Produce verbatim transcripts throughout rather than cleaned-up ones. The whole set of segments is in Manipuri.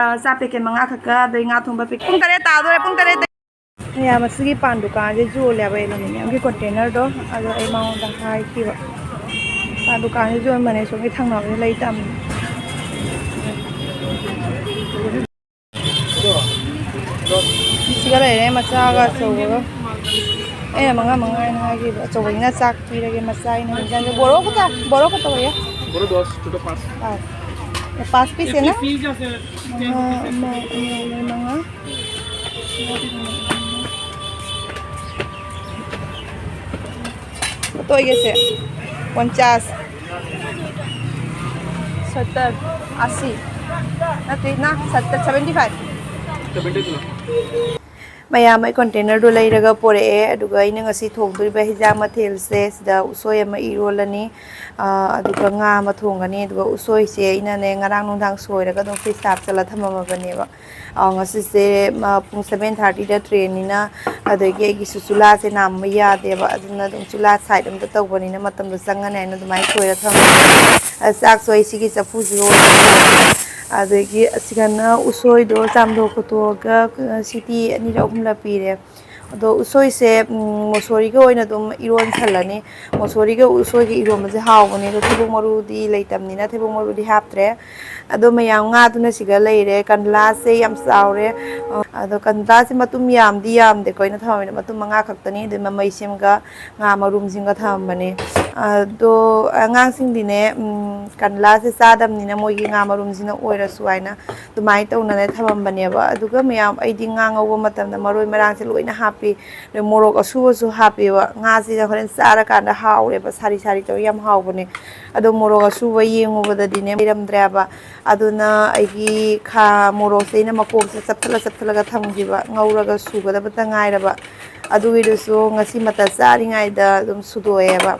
ꯆꯥ ꯄꯦꯀꯦꯠ ꯃꯉꯥ ꯈꯛꯀ, ꯑꯗꯩ ꯉꯥ ꯊꯣꯡꯕ ꯄꯦꯀꯦꯠ꯫ ꯄꯨꯡ ꯇꯔꯦꯠ ꯇꯥꯗꯣꯔꯦ, ꯄꯨꯡ ꯇꯔꯦꯠ꯫ ꯃꯌꯥꯝ ꯑꯁꯤꯒꯤ ꯄꯥꯟ ꯗꯨꯀꯥꯟꯁꯦ ꯌꯣꯜꯂꯦꯕ, ꯑꯦꯂꯨꯃꯤꯅꯤꯌꯝꯒꯤ ꯀꯣꯟꯇꯦꯅꯔꯗꯣ꯫ ꯑꯗꯣ ꯑꯩ ꯃꯉꯣꯟꯗ ꯍꯥꯏꯈꯤꯕ, ꯄꯥꯟ ꯗꯨꯀꯥꯟꯁꯦ ꯌꯣꯟꯕꯅꯦ, ꯁꯣꯝꯒꯤ ꯊꯪꯅꯕꯗ ꯂꯩ ꯇꯝꯅꯦ꯫ ꯁꯤꯒ ꯂꯩꯔꯦ, ꯃꯆꯥꯒ ꯑꯆꯧꯕꯒ꯫ ꯑꯩꯅ ꯃꯉꯥ ꯃꯉꯥ ꯍꯥꯏꯅ ꯍꯥꯏꯈꯤꯕ, ꯑꯆꯧꯕꯁꯤꯅ ꯆꯥꯛ ꯄꯤꯔꯒꯦ, ꯃꯆꯥ ꯑꯩꯅ ꯍꯦꯟꯖꯥꯡꯁꯦ꯫ ꯕꯣꯔꯣ ꯈꯛꯇ, ꯕꯣꯔꯣ ꯈꯛꯇ ꯑꯣꯏꯌꯦ꯫ বড় দশ, ছোট পাঁচ। পাঁচ। এ, পাঁচ পিস এ না? পিস আছে, টেন পিস। ꯃꯉꯥ, ꯃꯉꯥ, ꯃꯉꯥ꯫ ꯀꯇꯣꯏꯒꯁꯦ꯫ ꯄꯟꯆꯥꯁ꯫ ꯁꯠꯇꯔ꯫ ꯑꯁꯤ꯫ ꯅꯠꯇꯦ, ꯅ ꯁꯠꯇꯔ, ꯁꯚꯦꯟꯇꯤ ꯐꯥꯏꯚ꯫ ꯃꯌꯥꯝ ꯑꯩ ꯀꯣꯟꯇꯦꯅꯔꯗꯣ ꯂꯩꯔꯒ ꯄꯣꯔꯛꯑꯦ, ꯑꯗꯨꯒ ꯑꯩꯅ ꯉꯁꯤ ꯊꯣꯡꯗꯣꯔꯤꯕ ꯍꯤꯟꯖꯥꯡ ꯃꯊꯦꯜꯁꯦ, ꯁꯤꯗ ꯎꯁꯣꯏ ꯑꯃ ꯏꯔꯣꯜꯂꯅꯤ, ꯑ, ꯑꯗꯨꯒ ꯉꯥ ꯑꯃ ꯊꯣꯡꯒꯅꯤ꯫ ꯑꯗꯨꯒ ꯎꯁꯣꯏꯁꯦ ꯑꯩꯅꯅꯦ, ꯉꯔꯥꯡ ꯅꯨꯡꯗꯥꯡ ꯁꯣꯏꯔꯒ ꯑꯗꯨꯝ ꯐ꯭ꯔꯤꯖꯇ ꯍꯥꯞꯆꯜꯂ ꯊꯝꯃꯝꯃꯕꯅꯦꯕ꯫ ꯑ, ꯉꯁꯤꯁꯦ, ꯃ, ꯄꯨꯡ ꯁꯚꯦꯟ ꯊꯥꯔꯇꯤꯗ ꯇ꯭ꯔꯦꯟꯅꯤꯅ, ꯑꯗꯒꯤ ꯑꯩꯒꯤꯁꯨ ꯆꯨꯂꯥꯁꯦ ꯅꯥꯝꯃ ꯌꯥꯗꯦꯕ, ꯑꯗꯨꯅ ꯑꯗꯨꯝ ꯆꯨꯂꯥ ꯁꯥꯏꯠ ꯑꯝꯇ ꯇꯧꯕꯅꯤꯅ ꯃꯇꯝꯗꯣ ꯆꯪꯉꯅꯤ ꯍꯥꯏꯅ ꯑꯗꯨꯃꯥꯏꯅ ꯁꯣꯏꯔ ꯊꯝꯃꯦ꯫ ꯑ, ꯆꯥꯛꯁꯨ ꯑꯩ ꯁꯤꯒꯤ ꯆꯐꯨꯁꯤꯒ ꯑꯣꯏꯅ ꯊꯣꯡꯉꯦ꯫ ꯑꯗꯒꯤ ꯑꯁꯤꯒꯅ ꯎꯁꯣꯏꯗꯣ ꯆꯥꯝꯊꯣꯛ ꯈꯣꯠꯇꯣꯛꯑꯒ, ꯑ, ꯁꯤꯇꯤ ꯑꯅꯤꯔꯛ ꯑꯍꯨꯝꯂꯛ ꯄꯤꯔꯦ꯫ ꯑꯗꯣ ꯎꯁꯣꯏꯁꯦ, ꯎꯝ, ꯃꯣꯁꯣꯔꯤꯒ ꯑꯣꯏꯅ ꯑꯗꯨꯝ ꯏꯔꯣꯟꯁꯜꯂꯅꯤ꯫ ꯃꯣꯁꯣꯔꯤꯒ ꯎꯁꯣꯏꯒ ꯏꯔꯣꯟꯕꯁꯦ ꯍꯥꯎꯕꯅꯦ, ꯑꯗꯣ ꯊꯩꯕꯣꯡ ꯃꯔꯨꯗꯤ ꯂꯩꯇꯕꯅꯤꯅ ꯊꯩꯕꯣꯡ ꯃꯔꯨꯗꯤ ꯍꯥꯞꯇ꯭ꯔꯦ꯫ ꯑꯗꯣ ꯃꯌꯥꯝ, ꯉꯥꯗꯨꯅ ꯁꯤꯒ ꯂꯩꯔꯦ꯫ ꯀꯟꯂꯥꯁꯦ ꯌꯥꯝ ꯆꯥꯎꯔꯦ꯫ ꯑ, ꯑꯗꯣ ꯀꯟꯂꯥꯁꯦ ꯃꯇꯨꯝ ꯌꯥꯝꯗꯤ ꯌꯥꯝꯗꯦꯀꯣ, ꯑꯩꯅ ꯊꯝꯃꯝꯃꯤꯗꯣ ꯃꯇꯨꯝ ꯃꯉꯥ ꯈꯛꯇꯅꯤ꯫ ꯑꯗꯩ ꯃꯃꯩꯁꯤꯝꯒ ꯉꯥ ꯃꯔꯨꯝꯁꯤꯡꯒ ꯊꯝꯃꯝꯕꯅꯦ꯫ ꯑꯗꯣ ꯑꯉꯥꯡꯁꯤꯡꯗꯤꯅꯦ, ꯎꯝ, ꯀꯟꯂꯥꯁꯦ ꯆꯥꯗꯕꯅꯤꯅ ꯃꯣꯏꯒꯤ ꯉꯥ ꯃꯔꯨꯝꯁꯤꯅ ꯑꯣꯏꯔꯁꯨ ꯍꯥꯏꯅ ꯑꯗꯨꯃꯥꯏꯅ ꯇꯧꯅꯅꯦ ꯊꯝꯃꯝꯕꯅꯦꯕ꯫ ꯑꯗꯨꯒ ꯃꯌꯥꯝ, ꯑꯩꯗꯤ ꯉꯥ ꯉꯧꯕ ꯃꯇꯝꯗ ꯃꯔꯣꯏ ꯃꯔꯥꯡꯁꯦ ꯂꯣꯏꯅ ꯍꯥꯞꯄꯤ꯫ ꯑꯗꯩ ꯃꯣꯔꯣꯛ ꯑꯁꯨꯕꯁꯨ ꯍꯥꯞꯄꯦꯕ꯫ ꯉꯥꯁꯤꯅ ꯍꯣꯔꯦꯟ ꯆꯥꯔꯀꯥꯟꯗ ꯍꯥꯎꯔꯦꯕ, ꯁꯥꯔꯤ ꯁꯥꯔꯤ ꯇꯧꯔ ꯌꯥꯝ ꯍꯥꯎꯕꯅꯦ꯫ ꯑꯗꯣ ꯃꯣꯔꯣꯛ ꯑꯁꯨꯕ ꯌꯦꯡꯉꯨꯕꯗꯗꯤꯅꯦ ꯂꯩꯔꯝꯗ꯭ꯔꯦꯕ꯫ ꯑꯗꯨꯅ ꯑꯩꯒꯤ ꯈꯥ ꯃꯣꯔꯣꯛꯁꯦ ꯑꯩꯅ ꯃꯀꯣꯛꯁꯦ ꯆꯞꯊꯠꯂ ꯆꯞꯊꯠꯂꯒ ꯊꯝꯈꯤꯕ, ꯉꯧꯔꯒ ꯁꯨꯒꯗꯕꯇ ꯉꯥꯏꯔꯕ꯫ ꯑꯗꯨꯒꯤꯗꯨꯁꯨ ꯉꯁꯤ ꯃꯇꯝ ꯆꯥꯔꯤꯉꯩꯗ ꯑꯗꯨꯝ ꯁꯨꯗꯣꯛꯑꯦꯕ꯫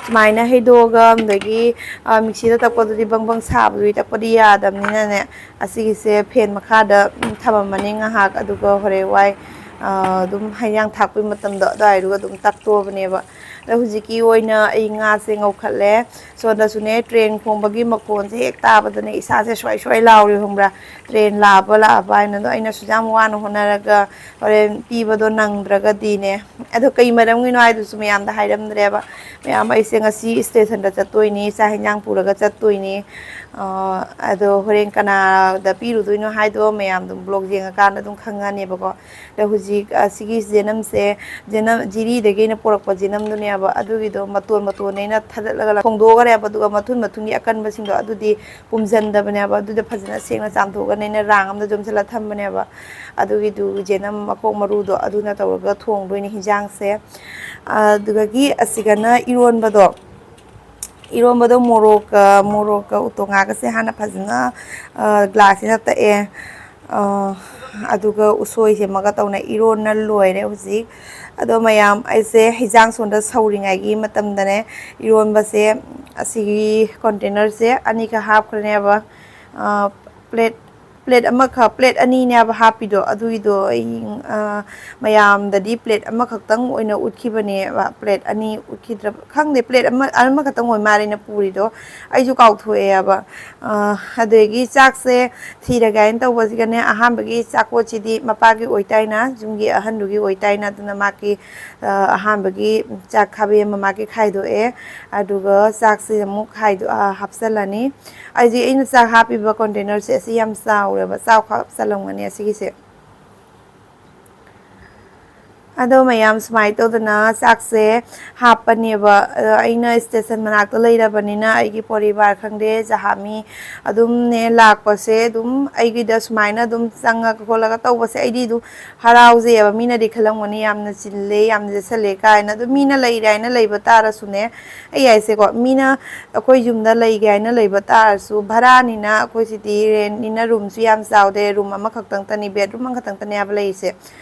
ꯁꯨꯃꯥꯏꯅ ꯍꯩꯗꯣꯛꯑꯒ, ꯑꯗꯒꯤ, ꯑ, ꯃꯤꯛꯁꯤꯗ ꯇꯛꯄꯗꯨꯗꯤ ꯕꯪ ꯕꯪ ꯁꯥꯕꯗꯨꯗꯤ ꯇꯛꯄꯗꯤ ꯌꯥꯗꯕꯅꯤꯅꯅꯦ, ꯑꯁꯤꯒꯤꯁꯦ ꯐꯦꯟ ꯃꯈꯥꯗ, ꯎꯝ, ꯊꯝꯃꯝꯃꯅꯤ ꯉꯥꯏꯍꯥꯛ, ꯑꯗꯨꯒ ꯍꯣꯔꯦꯟ ꯋꯥꯏ, ꯑ, ꯑꯗꯨꯝ ꯍꯩꯖꯥꯡ ꯊꯥꯛꯄꯩ ꯃꯇꯝꯗꯣ ꯑꯗꯨꯋꯥꯏꯗꯨꯒ ꯑꯗꯨꯝ ꯇꯛꯇꯣꯛꯑꯕꯅꯦꯕ꯫ ꯑꯗꯣ ꯍꯧꯖꯤꯛꯀꯤ ꯑꯣꯏꯅ ꯑꯩ ꯉꯥꯁꯦ ꯉꯧꯈꯠꯂꯦ꯫ ꯁꯣꯝꯗꯁꯨꯅꯦ, ꯇ꯭ꯔꯦꯟ ꯈꯣꯡꯕꯒꯤ ꯃꯈꯣꯟꯁꯦ ꯍꯦꯛ ꯇꯥꯕꯗꯅꯦ ꯏꯁꯥꯁꯦ ꯁ꯭ꯋꯥꯏ ꯁ꯭ꯋꯥꯏ ꯂꯥꯎꯔꯤ, ꯈꯪꯕ꯭ꯔꯥ? ꯇ꯭ꯔꯦꯟ ꯂꯥꯛꯑꯕ, ꯂꯥꯛꯑꯕ ꯍꯥꯏꯅ꯫ ꯑꯗꯣ ꯑꯩꯅꯁꯨ ꯌꯥꯝ ꯋꯥꯅ ꯍꯣꯠꯅꯔꯒ ꯍꯣꯔꯦꯟ ꯄꯤꯕꯗꯣ ꯅꯪꯗ꯭ꯔꯒꯗꯤꯅꯦ꯫ ꯑꯗꯣ ꯀꯩ ꯃꯔꯝꯒꯤꯅꯣ ꯍꯥꯏꯗꯨꯁꯨ ꯃꯌꯥꯝꯗ ꯍꯥꯏꯔꯝꯗ꯭ꯔꯦꯕ꯫ ꯃꯌꯥꯝ, ꯑꯩꯁꯦ ꯉꯁꯤ ꯁ꯭ꯇꯦꯁꯟꯗ ꯆꯠꯇꯣꯏꯅꯤ, ꯆꯥꯛ ꯍꯦꯟꯖꯥꯡ ꯄꯨꯔꯒ ꯆꯠꯇꯣꯏꯅꯤ꯫ ꯑ, ꯑꯗꯣ ꯍꯣꯔꯦꯟ ꯀꯅꯥꯗ ꯄꯤꯔꯨꯗꯣꯏꯅꯣ ꯍꯥꯏꯗꯣ ꯃꯌꯥꯝ ꯑꯗꯨꯝ ꯕ꯭ꯂꯣꯒ ꯌꯦꯡꯉꯀꯥꯟꯗ ꯑꯗꯨꯝ ꯈꯪꯉꯅꯦꯕꯀꯣ꯫ ꯑꯗꯣ ꯍꯧꯖꯤꯛ, ꯑ, ꯁꯤꯒꯤ ꯖꯦꯅꯝꯁꯦ, ꯖꯦꯅꯝ, ꯖꯤꯔꯤꯗꯒꯤ ꯑꯩꯅ ꯄꯨꯔꯛꯄ ꯖꯦꯅꯝꯗꯨꯅꯦꯕ꯫ ꯑꯗꯨꯒꯤꯗꯣ ꯃꯇꯣꯟ ꯃꯇꯣꯟ ꯑꯩꯅ ꯊꯥꯗꯠꯂꯒ ꯐꯣꯡꯗꯣꯛꯈ꯭ꯔꯦꯕ꯫ ꯑꯗꯨꯒ ꯃꯊꯨꯟ ꯃꯊꯨꯟꯒꯤ ꯑꯀꯟꯕꯁꯤꯡꯗꯣ ꯑꯗꯨꯗꯤ ꯄꯨꯝꯖꯟꯗꯕꯅꯦꯕ꯫ ꯑꯗꯨꯗ ꯐꯖꯅ ꯁꯦꯡꯅ ꯆꯥꯝꯊꯣꯛꯑꯒꯅꯦ ꯑꯩꯅ ꯔꯥꯡ ꯑꯃꯗ ꯌꯣꯝꯁꯤꯜꯂ ꯊꯝꯕꯅꯦꯕ꯫ ꯑꯗꯨꯒꯤꯗꯨ ꯖꯦꯅꯝ ꯃꯈꯣꯛ ꯃꯔꯨꯗꯣ ꯑꯗꯨꯅ ꯇꯧꯔꯒ ꯊꯣꯡꯗꯣꯏꯅꯦ ꯍꯤꯟꯖꯥꯡꯁꯦ꯫ ꯑꯗꯨꯗꯒꯤ ꯑꯁꯤꯒꯅ ꯏꯔꯣꯟꯕꯗꯣ꯫ ꯏꯔꯣꯟꯕꯗꯣ ꯃꯣꯔꯣꯛꯀ, ꯃꯣꯔꯣꯛꯀ ꯎꯇꯣꯡꯉꯥꯒꯁꯦ ꯍꯥꯟꯅ ꯐꯖꯅ, ꯑ, ꯒ꯭ꯂꯥꯁꯁꯤꯅ ꯇꯛꯑꯦ꯫ ꯑ, ꯑꯗꯨꯒ ꯎꯁꯣꯏꯁꯦ ꯑꯃꯒ ꯇꯧꯅ ꯏꯔꯣꯟꯅ ꯂꯣꯏꯔꯦ ꯍꯧꯖꯤꯛ꯫ ꯑꯗꯣ ꯃꯌꯥꯝ, ꯑꯩꯁꯦ ꯍꯤꯟꯖꯥꯡ ꯁꯣꯝꯗ ꯁꯧꯔꯤꯉꯩꯒꯤ ꯃꯇꯝꯗꯅꯦ, ꯏꯔꯣꯟꯕꯁꯦ ꯑꯁꯤꯒꯤ ꯀꯣꯟꯇꯦꯅꯔꯁꯦ ꯑꯅꯤꯈꯛ ꯍꯥꯞꯈ꯭ꯔꯅꯦꯕ꯫ ꯑ, ꯄ꯭ꯂꯦꯠ ꯄ꯭ꯂꯦꯠ ꯑꯃꯈꯛ, ꯄ꯭ꯂꯦꯠ ꯑꯅꯤꯅꯦꯕ ꯍꯥꯞꯄꯤꯗꯣ, ꯑꯗꯨꯒꯤꯗꯣ ꯑꯩ, ꯑ, ꯃꯌꯥꯝꯗꯗꯤ ꯄ꯭ꯂꯦꯠ ꯑꯃꯈꯛꯇꯪ ꯑꯣꯏꯅ ꯎꯠꯈꯤꯕꯅꯦꯕ, ꯄ꯭ꯂꯦꯠ ꯑꯅꯤ ꯎꯠꯈꯤꯗ꯭ꯔꯕ ꯈꯪꯗꯦ, ꯄ꯭ꯂꯦꯠ ꯑꯃ, ꯑꯃꯈꯛꯇꯪ ꯑꯣꯏ ꯃꯥꯜꯂꯦ ꯑꯩꯅ ꯄꯨꯔꯤꯗꯣ, ꯑꯩꯁꯨ ꯀꯥꯎꯊꯣꯛꯑꯦꯕ꯫ ꯑ, ꯑꯗꯒꯤ ꯆꯥꯛꯁꯦ ꯊꯤꯔꯒꯦ ꯍꯥꯏꯅ ꯇꯧꯕꯁꯤꯒꯅꯦ, ꯑꯍꯥꯟꯕꯒꯤ ꯆꯥꯛꯄꯣꯠꯁꯤꯗꯤ ꯃꯄꯥꯒꯤ ꯑꯣꯏꯇꯥꯏꯅ, ꯌꯨꯝꯒꯤ ꯑꯍꯟꯗꯨꯒꯤ ꯑꯣꯏꯇꯥꯏꯅ, ꯑꯗꯨꯅ ꯃꯥꯒꯤ, ꯑ, ꯑꯍꯥꯟꯕꯒꯤ ꯆꯥꯛ ꯈꯥꯕꯩ ꯑꯃ ꯃꯥꯒꯤ ꯈꯥꯏꯗꯣꯛꯑꯦ, ꯑꯗꯨꯒ ꯆꯥꯛꯁꯦ ꯑꯃꯨꯛ ꯈꯥꯏꯗꯣꯛ-, ꯑ, ꯍꯥꯞꯆꯤꯜꯂꯅꯤ꯫ ꯑꯩꯁꯦ, ꯑꯩꯅ ꯆꯥꯛ ꯍꯥꯞꯄꯤꯕ ꯀꯣꯟꯇꯦꯅꯔꯁꯦ ꯑꯁꯤ ꯌꯥꯝ ꯆꯥꯎꯔꯦꯕ, ꯆꯥꯎ ꯈꯔ ꯆꯜꯂꯝꯒꯅꯤ ꯑꯁꯤꯒꯤꯁꯦ꯫ ꯑꯗꯣ ꯃꯌꯥꯝ, ꯁꯨꯃꯥꯏꯅ ꯇꯧꯗꯅ ꯆꯥꯛꯁꯦ ꯍꯥꯞꯄꯅꯦꯕ꯫ ꯑꯗꯣ ꯑꯩꯅ ꯁ꯭ꯇꯦꯁꯟ ꯃꯅꯥꯛꯇ ꯂꯩꯔꯕꯅꯤꯅ ꯑꯩꯒꯤ ꯄꯣꯔꯤꯕꯥꯔ ꯈꯪꯗꯦ, ꯖꯍꯥꯃꯤ ꯑꯗꯨꯝꯅꯦ ꯂꯥꯛꯄꯁꯦ, ꯑꯗꯨꯝ ꯑꯩꯒꯤꯗ ꯁꯨꯃꯥꯏꯅ ꯑꯗꯨꯝ ꯆꯪꯉꯒ ꯈꯣꯠꯂꯒ ꯇꯧꯕꯁꯦ ꯑꯩꯗꯤ ꯑꯗꯨꯝ ꯍꯔꯥꯎꯖꯩꯑꯕ꯫ ꯃꯤꯅꯗꯤ ꯈꯜꯂꯝꯒꯅꯤ ꯌꯥꯝꯅ ꯆꯤꯜꯂꯦ, ꯌꯥꯝꯅ ꯆꯠꯁꯜꯂꯦ ꯀꯥꯏꯅ꯫ ꯑꯗꯨ ꯃꯤꯅ ꯂꯩꯔꯦ ꯍꯥꯏꯅ ꯂꯩꯕ ꯇꯥꯔꯁꯨꯅꯦ, ꯑꯩ ꯍꯥꯏꯁꯦꯀꯣ, ꯃꯤꯅ ꯑꯩꯈꯣꯏ ꯌꯨꯝꯗ ꯂꯩꯒꯦ ꯍꯥꯏꯅ ꯂꯩꯕ ꯇꯥꯔꯁꯨ, ꯚꯔꯥꯅꯤꯅ ꯑꯩꯈꯣꯏ ꯁꯤꯗꯤ ꯔꯦꯟꯠꯅꯤꯅ ꯔꯨꯝꯁꯨ ꯌꯥꯝ ꯆꯥꯎꯗꯦ, ꯔꯨꯝ ꯑꯃꯈꯛꯇꯪꯇꯅꯤ, ꯕꯦꯗꯔꯨꯝ ꯑꯃꯈꯛꯇꯪꯇꯅꯦꯕ ꯂꯩꯔꯤꯁꯦ꯫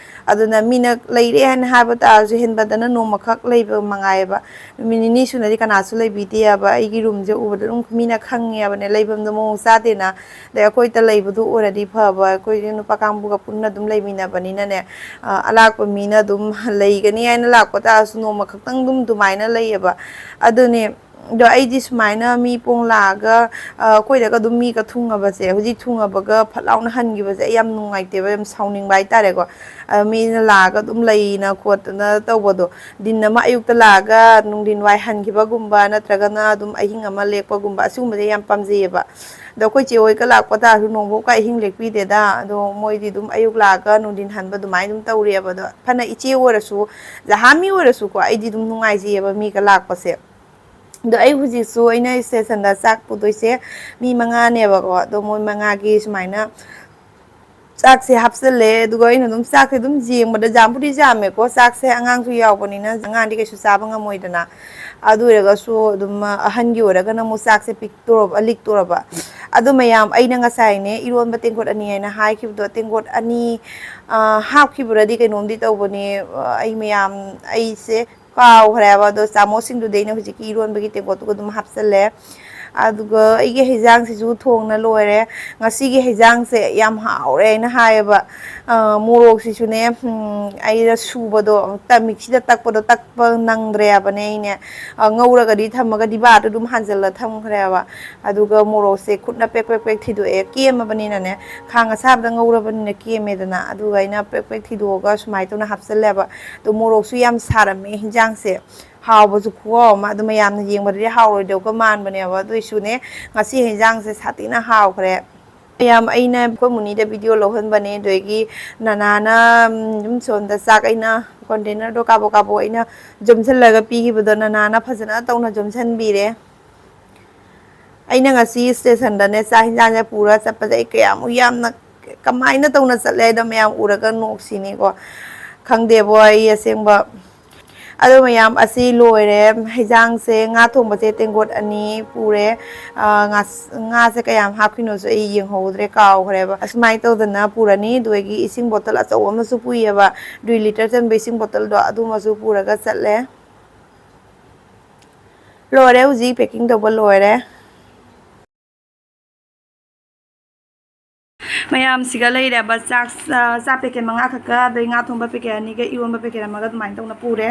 ꯑꯗꯨꯅ ꯃꯤꯅ ꯂꯩꯔꯦ ꯍꯥꯏꯅ ꯍꯥꯏꯕ ꯇꯥꯔꯁꯨ, ꯍꯦꯟꯕꯗꯅ ꯅꯣꯡꯃꯈꯛ ꯂꯩꯕ ꯃꯉꯥꯏꯑꯕ꯫ ꯅꯨꯃꯤꯠ ꯅꯤꯅꯤ ꯁꯨꯅꯗꯤ ꯀꯅꯥꯁꯨ ꯂꯩꯕꯤꯗꯦꯕ꯫ ꯑꯩꯒꯤ ꯔꯨꯝꯁꯦ ꯎꯕꯗ ꯑꯗꯨꯝ ꯃꯤꯅ ꯈꯪꯉꯦꯕꯅꯦ, ꯂꯩꯐꯝꯗꯣ ꯃꯑꯣꯡ ꯆꯥꯗꯦꯅ꯫ ꯑꯗꯩ ꯑꯩꯈꯣꯏꯗ ꯂꯩꯕꯗꯨ ꯑꯣꯏꯔꯗꯤ ꯐꯕ, ꯑꯩꯈꯣꯏꯗꯤ ꯅꯨꯄꯥ ꯀꯥꯡꯕꯨꯒ ꯄꯨꯟꯅ ꯑꯗꯨꯝ ꯂꯩꯃꯤꯟꯅꯕꯅꯤꯅꯅꯦ꯫ ꯑ, ꯑꯂꯥꯛꯄ ꯃꯤꯅ ꯑꯗꯨꯝ ꯂꯩꯒꯅꯤ ꯍꯥꯏꯅ ꯂꯥꯛꯄ ꯇꯥꯔꯁꯨ, ꯅꯣꯡꯃ ꯈꯛꯇꯪ ꯑꯗꯨꯝ ꯑꯗꯨꯃꯥꯏꯅ ꯂꯩꯌꯦꯕ꯫ ꯑꯗꯨꯅꯦ꯫ ꯑꯗꯣ ꯑꯩꯗꯤ ꯁꯨꯃꯥꯏꯅ ꯃꯤ ꯄꯣꯡ ꯂꯥꯛꯑꯒ, ꯑ, ꯑꯩꯈꯣꯏꯗꯒ ꯑꯗꯨꯝ ꯃꯤꯒ ꯊꯨꯡꯉꯕꯁꯦ, ꯍꯧꯖꯤꯛ ꯊꯨꯡꯉꯕꯒ ꯐꯠ ꯂꯥꯎꯅ ꯍꯟꯈꯤꯕꯁꯦ ꯑꯩ ꯌꯥꯝ ꯅꯨꯡꯉꯥꯏꯇꯦꯕ, ꯌꯥꯝ ꯁꯥꯎꯅꯤꯡꯕ ꯍꯥꯏꯇꯥꯔꯦꯀꯣ꯫ ꯑ, ꯃꯤꯅ ꯂꯥꯛꯑꯒ ꯑꯗꯨꯝ ꯂꯩꯅ ꯈꯣꯠꯇꯅ ꯇꯧꯕꯗꯣ, ꯗꯤꯟ ꯑꯃ ꯑꯌꯨꯛꯇ ꯂꯥꯛꯑꯒ ꯅꯨꯡꯊꯤꯟ ꯋꯥꯏ ꯍꯟꯈꯤꯕꯒꯨꯝꯕ, ꯅꯠꯇ꯭ꯔꯒꯅ ꯑꯗꯨꯝ ꯑꯍꯤꯡ ꯑꯃ ꯂꯦꯛꯄꯒꯨꯝꯕ, ꯑꯁꯤꯒꯨꯝꯕꯁꯦ ꯌꯥꯝ ꯄꯥꯝꯖꯩꯌꯦꯕ꯫ ꯑꯗꯣ ꯑꯩꯈꯣꯏ ꯆꯦ ꯍꯣꯏꯒ ꯂꯥꯛꯄ ꯇꯥꯔꯁꯨ ꯅꯣꯡꯐꯥꯎꯀ ꯑꯍꯤꯡ ꯂꯦꯛꯄꯤꯗꯦꯗ꯫ ꯑꯗꯣ ꯃꯣꯏꯗꯤ ꯑꯗꯨꯝ ꯑꯌꯨꯛ ꯂꯥꯛꯑꯒ ꯅꯨꯡꯊꯤꯟ ꯍꯟꯕ ꯑꯗꯨꯃꯥꯏꯅ ꯑꯗꯨꯝ ꯇꯧꯔꯦꯕ꯫ ꯑꯗꯣ ꯐꯅ ꯏꯆꯦ ꯑꯣꯏꯔꯁꯨ, ꯖꯍꯥꯃꯤ ꯑꯣꯏꯔꯁꯨꯀꯣ, ꯑꯩꯗꯤ ꯑꯗꯨꯝ ꯅꯨꯡꯉꯥꯏꯖꯩꯌꯦꯕ ꯃꯤꯒ ꯂꯥꯛꯄꯁꯦ꯫ ꯑꯗꯣ ꯑꯩ ꯍꯧꯖꯤꯛꯁꯨ ꯑꯩꯅ ꯁ꯭ꯇꯦꯁꯟꯗ ꯆꯥꯛ ꯄꯨꯗꯣꯏꯁꯦ ꯃꯤ ꯃꯉꯥꯅꯦꯕꯀꯣ꯫ ꯑꯗꯣ ꯃꯣꯏ ꯃꯉꯥꯒꯤ ꯁꯨꯃꯥꯏꯅ ꯆꯥꯛꯁꯦ ꯍꯥꯞꯆꯜꯂꯦ꯫ ꯑꯗꯨꯒ ꯑꯩꯅ ꯑꯗꯨꯝ ꯆꯥꯛꯁꯦ ꯑꯗꯨꯝ ꯌꯦꯡꯕꯗ ꯌꯥꯝꯕꯨꯗꯤ ꯌꯥꯝꯃꯦꯀꯣ꯫ ꯆꯥꯛꯁꯦ ꯑꯉꯥꯡꯁꯨ ꯌꯥꯎꯕꯅꯤꯅ ꯑꯉꯥꯡꯗꯤ ꯀꯩꯁꯨ ꯆꯥꯕ ꯉꯝꯃꯣꯏꯗꯅ꯫ ꯑꯗꯨ ꯑꯣꯏꯔꯒꯁꯨ ꯑꯗꯨꯝ ꯑꯍꯟꯒꯤ ꯑꯣꯏꯔꯒꯅ ꯑꯃꯨꯛ ꯆꯥꯛꯁꯦ ꯄꯤꯛꯇꯣꯔꯕ, ꯂꯤꯛꯇꯣꯔꯕ꯫ ꯑꯗꯨ ꯃꯌꯥꯝ, ꯑꯩꯅ ꯉꯁꯥꯏꯅꯦ ꯏꯔꯣꯟꯕ ꯇꯦꯡꯀꯣꯠ ꯑꯅꯤ ꯍꯥꯏꯅ ꯍꯥꯏꯈꯤꯕꯗꯣ, ꯇꯦꯡꯀꯣꯠ ꯑꯅꯤ, ꯑ, ꯍꯥꯞꯈꯤꯕ꯭ꯔꯗꯤ ꯀꯩꯅꯣꯝꯗꯤ ꯇꯧꯕꯅꯦ꯫ ꯑ, ꯑꯩ ꯃꯌꯥꯝ, ꯑꯩꯁꯦ ꯀꯥꯎꯈ꯭ꯔꯦꯕ꯫ ꯑꯗꯣ ꯆꯥꯃꯁꯁꯤꯡꯗꯨꯗꯤ ꯑꯩꯅ ꯍꯧꯖꯤꯛꯀꯤ ꯏꯔꯣꯟꯕꯒꯤ ꯇꯦꯡꯀꯣꯠꯇꯨꯒ ꯑꯗꯨꯝ ꯍꯥꯞꯆꯜꯂꯦ꯫ ꯑꯗꯨꯒ ꯑꯩꯒꯤ ꯍꯩꯖꯥꯡꯁꯤꯁꯨ ꯊꯣꯡꯅ ꯂꯣꯏꯔꯦ꯫ ꯉꯁꯤꯒꯤ ꯍꯩꯖꯥꯡꯁꯦ ꯌꯥꯝ ꯍꯥꯎꯔꯦ ꯍꯥꯏꯅ ꯍꯥꯏꯌꯦꯕ꯫ ꯑ, ꯃꯣꯔꯣꯛꯁꯤꯁꯨꯅꯦ, ꯎꯝ, ꯑꯩꯅ ꯁꯨꯕꯗꯣ, ꯇ-, ꯃꯤꯛꯁꯤꯗ ꯇꯛꯄꯗꯣ ꯇꯛꯄ ꯅꯪꯗ꯭ꯔꯦꯕꯅꯦ ꯑꯩꯅꯦ꯫ ꯑ, ꯉꯧꯔꯒꯗꯤ ꯊꯝꯃꯒ ꯗꯤꯕꯥꯗ ꯑꯗꯨꯝ ꯍꯥꯟꯖꯜꯂ ꯊꯝꯈ꯭ꯔꯦꯕ꯫ ꯑꯗꯨꯒ ꯃꯣꯔꯣꯛꯁꯦ ꯈꯨꯠꯅ ꯄꯦꯛ ꯄꯦꯛ ꯄꯦꯛ ꯊꯤꯗꯣꯛꯑꯦ꯫ ꯀꯦꯝꯃꯕꯅꯤꯅꯅꯦ, ꯈꯥꯡ ꯑꯁꯥꯕꯗ ꯉꯧꯔꯕꯅꯤꯅ ꯀꯦꯝꯃꯦꯗꯅ꯫ ꯑꯗꯨꯒ ꯑꯩꯅ ꯄꯦꯛ ꯄꯦꯛ ꯊꯤꯗꯣꯛꯑꯒ ꯁꯨꯃꯥꯏꯅ ꯇꯧꯅ ꯍꯥꯞꯆꯜꯂꯦꯕ꯫ ꯑꯗꯣ ꯃꯣꯔꯣꯛꯁꯨ ꯌꯥꯝ ꯁꯥꯔꯝꯃꯦ ꯍꯤꯟꯖꯥꯡꯁꯦ꯫ ꯍꯥꯎꯕꯁꯨ ꯈꯨꯍꯥꯎ ꯑꯃ꯫ ꯑꯗꯣ ꯃꯌꯥꯝꯅ ꯌꯦꯡꯕꯗꯗꯤ ꯍꯥꯎꯔꯣꯏꯗꯧꯒ ꯃꯥꯟꯕꯅꯦꯕ꯫ ꯑꯗꯨꯏꯁꯨꯅꯦ, ꯉꯁꯤ ꯍꯤꯟꯖꯥꯡꯁꯦ ꯁꯥꯊꯤꯅ ꯍꯥꯎꯈ꯭ꯔꯦ꯫ ꯃꯌꯥꯝ, ꯑꯩꯅ ꯑꯩꯈꯣꯏ ꯃꯨꯅꯤꯗ ꯚꯤꯗꯤꯑꯣ ꯂꯧꯍꯟꯕꯅꯦ꯫ ꯑꯗꯒꯤ ꯅꯅꯥꯅ, ꯎꯝ, ꯑꯗꯨꯝ ꯁꯣꯝꯗ ꯆꯥꯛ ꯑꯩꯅ ꯀꯣꯟꯇꯦꯅꯔꯗꯣ ꯀꯥꯕꯣꯛ ꯀꯥꯕꯣꯛ ꯑꯩꯅ ꯌꯣꯝꯁꯤꯜꯂꯒ ꯄꯤꯈꯤꯕꯗꯣ ꯅꯅꯥꯅ ꯐꯖꯅ ꯇꯧꯅ ꯌꯣꯝꯁꯤꯟꯕꯤꯔꯦ꯫ ꯑꯩꯅ ꯉꯁꯤ ꯁ꯭ꯇꯦꯁꯟꯗꯅꯦ ꯆꯥꯛ ꯍꯤꯟꯖꯥꯡꯁꯦ ꯄꯨꯔ ꯆꯠꯄꯁꯦ ꯑꯩ ꯀꯌꯥꯃꯨꯛ ꯌꯥꯝꯅ, ꯀꯃꯥꯏꯅ ꯇꯧꯅ ꯆꯠꯂꯦ ꯍꯥꯏꯗꯣ ꯃꯌꯥꯝ ꯎꯔꯒ ꯅꯣꯛꯁꯤꯅꯤꯀꯣ꯫ ꯈꯪꯗꯦꯕꯣ, ꯑꯩ ꯑꯁꯦꯡꯕ ꯑꯗꯣ ꯃꯌꯥꯝ, ꯑꯁꯤ ꯂꯣꯏꯔꯦ꯫ ꯍꯩꯖꯥꯡꯁꯦ, ꯉꯥ ꯊꯣꯡꯕꯁꯦ ꯇꯦꯡꯀꯣꯠ ꯑꯅꯤ ꯄꯨꯔꯦ꯫ ꯑ, ꯉꯥꯁ-, ꯉꯥꯁꯦ ꯀꯌꯥꯝ ꯍꯥꯞꯈꯤꯅꯣꯁꯨ ꯑꯩ ꯌꯦꯡꯍꯧꯗ꯭ꯔꯦ, ꯀꯥꯎꯈ꯭ꯔꯦꯕ꯫ ꯑꯁꯨꯃꯥꯏꯅ ꯇꯧꯗꯅ ꯄꯨꯔꯅꯤ꯫ ꯑꯗꯨꯗꯒꯤ ꯏꯁꯤꯡ ꯕꯣꯇꯜ ꯑꯆꯧꯕ ꯑꯃꯁꯨ ꯄꯨꯏꯌꯦꯕ, ꯗꯨꯏ ꯂꯤꯇꯔ ꯆꯟꯕ ꯏꯁꯤꯡ ꯕꯣꯇꯜꯗꯣ, ꯑꯗꯨꯃꯁꯨ ꯄꯨꯔꯒ ꯆꯠꯂꯦ꯫ ꯂꯣꯏꯔꯦ, ꯍꯧꯖꯤꯛ packing ꯇꯧꯕ ꯂꯣꯏꯔꯦ꯫ ꯃꯌꯥꯝꯁꯤꯒ ꯂꯩꯔꯦꯕ ꯆꯥꯛ, ꯑ, ꯆꯥꯛ packet ꯃꯉꯥ ꯈꯛꯀ, ꯑꯗꯩ ꯉꯥ ꯊꯣꯡꯕ packet ꯑꯅꯤꯒ, ꯏꯔꯣꯟꯕ packet ꯑꯃꯒ ꯑꯗꯨꯃꯥꯏꯅ ꯇꯧꯅ ꯄꯨꯔꯦ꯫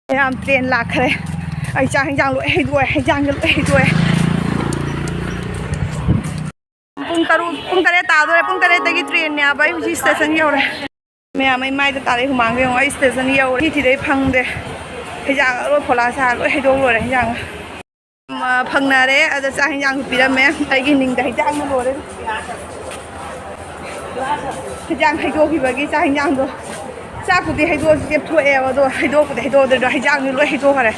ꯃꯌꯥꯝ, train ꯂꯥꯛꯈ꯭ꯔꯦ꯫ ꯑꯩ ꯆꯥꯛ ꯍꯦꯟꯖꯥꯡ ꯂꯣꯏ ꯍꯩꯗꯣꯛꯑꯦ, ꯍꯦꯟꯖꯥꯡꯁꯦ ꯂꯣꯏ ꯍꯩꯗꯣꯛꯑꯦ꯫ ꯄꯨꯡ ꯇꯔꯨꯛ, ꯄꯨꯡ ꯇꯔꯦꯠ ꯇꯥꯗꯣꯔꯦ꯫ ꯄꯨꯡ ꯇꯔꯦꯠꯇꯒꯤ trainꯅꯦꯕ꯫ ꯑꯩ ꯍꯧꯖꯤꯛ station ꯌꯧꯔꯦ꯫ ꯃꯌꯥꯝ, ꯑꯩ ꯃꯥꯏꯗ ꯇꯥꯔꯦ ꯍꯨꯃꯥꯡꯒ ꯌꯦꯡꯉꯣ꯫ ꯑꯩ station ꯌꯧꯔꯦ꯫ ꯁꯤꯗꯩ ꯐꯪꯗꯦ꯫ ꯍꯦꯟꯖꯥꯡ ꯂꯣꯏ ꯐꯣꯂꯥ ꯁꯥ ꯂꯣꯏ ꯍꯩꯗꯣꯛ ꯂꯣꯏꯔꯦ ꯍꯦꯟꯖꯥꯡ꯫ ꯃ, ꯐꯪꯅꯔꯦ꯫ ꯑꯗ ꯆꯥꯛ ꯍꯦꯟꯖꯥꯡꯁꯨ ꯄꯤꯔꯝꯃꯦ꯫ ꯑꯩꯒꯤ ꯅꯤꯡꯗ ꯍꯦꯟꯖꯥꯡꯅ ꯂꯣꯏꯔꯦ꯫ ꯍꯦꯟꯖꯥꯡ ꯍꯩꯗꯣꯛꯈꯤꯕꯒꯤ ꯆꯥꯛ ꯍꯦꯟꯖꯥꯡꯗꯣ ꯆꯥꯛꯄꯨꯗꯤ ꯍꯩꯗꯣꯛꯑꯁꯨ ꯆꯦꯞꯊꯣꯛꯑꯦꯕ, ꯑꯗꯣ ꯍꯩꯗꯣꯛꯄꯨꯗꯤ ꯍꯩꯗꯣꯛꯑꯗꯣꯏꯗꯣ ꯍꯩꯖꯥꯡꯗꯤ ꯂꯣꯏ ꯍꯩꯗꯣꯛꯈ꯭ꯔꯦ꯫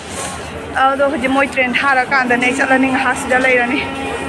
ꯑꯗꯣ ꯍꯧꯖꯤꯛ ꯃꯣꯏ train ꯊꯥꯔꯀꯥꯟꯗꯅꯦ ꯑꯩ ꯆꯠꯂꯅꯤ, ꯉꯥꯏꯍꯥꯛ ꯁꯤꯗ ꯂꯩꯔꯅꯤ꯫